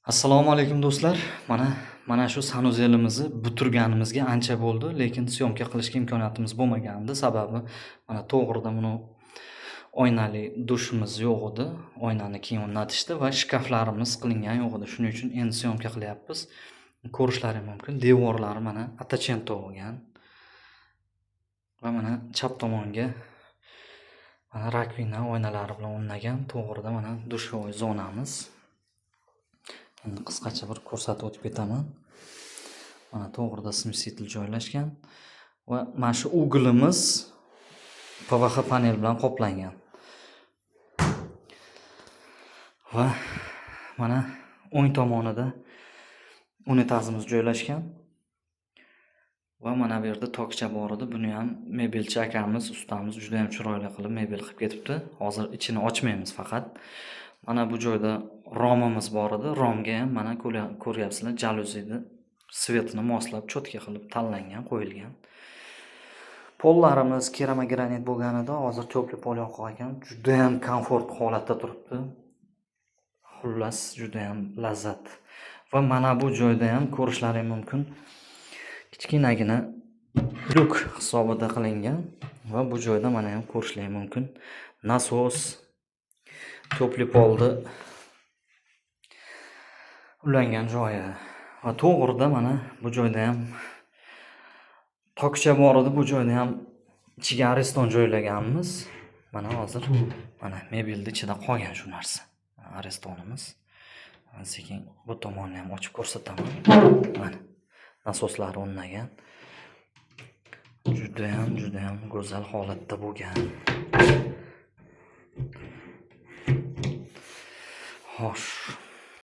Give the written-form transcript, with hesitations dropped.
Assalomu alaykum, do'stlar. Mana shu sanuzelimizni bitirganimizga ancha bo'ldi, lekin syomka qilishga imkoniyatimiz bo'lmagandi. Sababi mana to'g'rida buni oynali dushimiz yo'q edi. Oynani keyin o'rnatishdi va shkaflarimiz qilingan yo'q edi. Shuning uchun endi syomka qilyapmiz. Ko'rishlaring mumkin. Devorlari mana Attachento bo'lgan. Va mana chap tomonga mana rakvina oynalari bilan o'rnagan. To'g'rida mana dushovой zonamiz. Endi qisqacha bir ko'rsatib o'tib ketaman. Mana to'g'rida смеситель joylashgan va mana shu угол imiz PVH panel bilan qoplangan. Va mana o'ng tomonida unitazimiz joylashgan. Va mana bu yerda tokcha bor edi. Buni ham mebelchi akamiz, ustamiz juda ham chiroyli qilib mebel qilib ketibdi. Hozir ichini ochmaymiz faqat. Mana bu joyda romimiz bor edi. Romga ham mana ko'ryapsizlar, jalyuzini цвет ini moslab, чётко qilib tanlangan, qo'yilgan. Pollarimiz keramogranit bo'lganida hozir тёплый pol yoqib ekan. Juda ham komfort holatda turibdi. Xullas, juda ham lazzat. Va mana bu joyda ham ko'rishlaring mumkin. Kichkinagina lyuk hisobida qilingan va bu joyda mana ham ko'rishlaring mumkin. Nasos, тёплый polni ulangan joyi va to'g'rida mana bu joyda ham tokcha bor edi. Bu joyda ham ichiga Ariston joylaganmiz. Mana hozir mana mebelni ichida qolgan shu narsa. Aristonimiz. Sekin bu tomonni ham ochib ko'rsataman. Mana nasoslari o'rnagan. Judayam, judayam go'zal holatda bo'lgan. Xo'sh.